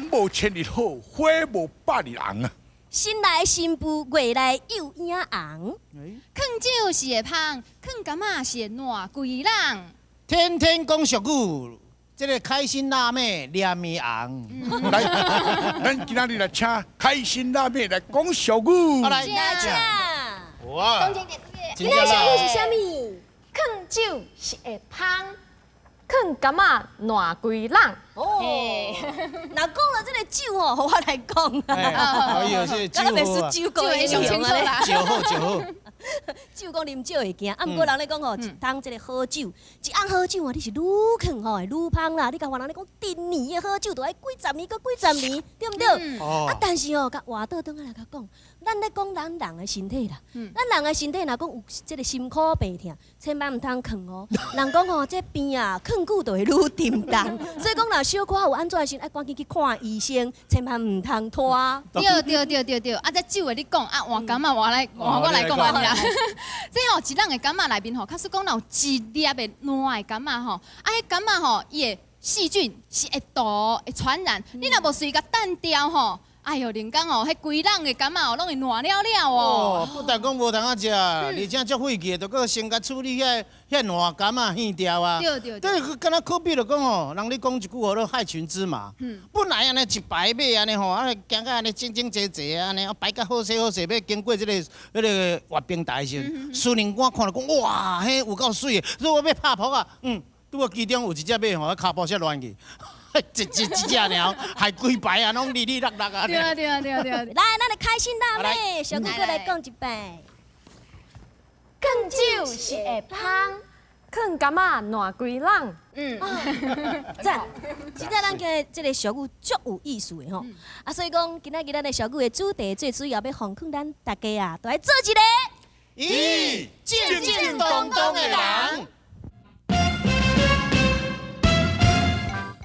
人無千日好，花無百日紅啊。新來的新婦，月內有影紅。囥酒是會芳，囥柑仔是會爛規籠。天天講俗語，這个開心辣妹臉面紅。來，咱今仔日來請開心辣妹來講俗語。好來，來請。哇，今仔俗語是啥物？囥酒是會芳，囥柑仔爛規籠。哦，若講到這个酒吼，予我來講。哎呦，這咱袂輸酒講的上清楚啦。酒好酒好。酒講啉酒會驚，啊，毋過人咧講吼，一桶這个好酒，一甕好酒啊，你是愈囥吼會愈芳啦。你共別人咧講，陳年的好酒，都愛幾十年，閣幾十年，對毋對？啊，但是吼，共換倒轉來來講，咱咧講咱人的身體啦，咱人的身體若講有這个心苦病痛，千萬毋通囥哦。人講吼，這病啊，囥久就會愈沉重，所以講若小可有按怎的時陣，愛趕緊去看醫生，千萬毋通拖。對對對對對，啊，這酒的你講，啊換柑仔我來換我來講安呢啦。這吼一籠的柑仔內面吼，假使講若有一粒的爛的柑仔吼，啊，彼柑仔吼，伊的細菌是會毒會傳染，你若無隨共掸掉吼，哎喲，連講哦，彼規籠的柑仔哦，攏會爛了了哦。哦，不但講無通仔食，而且足費氣的，著閣先共處理遐遐爛柑仔耳掉啊。對對對。對，敢若可比就講吼，人咧講一句話咧害群之馬。本來按呢一排馬按呢吼，啊行甲按呢整整齊齊按呢，排甲好勢好勢，欲經過這个彼个閱兵台時陣，孫靈官看著講哇，彼有夠媠的，所以我欲拍噗仔，拄好其中有一隻馬吼，跤步煞亂去。一一一隻爾，害規排啊，攏離離落落啊！對啊對啊對啊對啊！來，咱來開心辣妹，小哥哥來講一擺。囥酒是會芳，囥柑仔爛規籠。讚！真正咱今日這个俗語足有意思的吼。啊，所以講今仔日咱的俗語的主題最主要欲奉勸咱大家啊，都愛做一个一、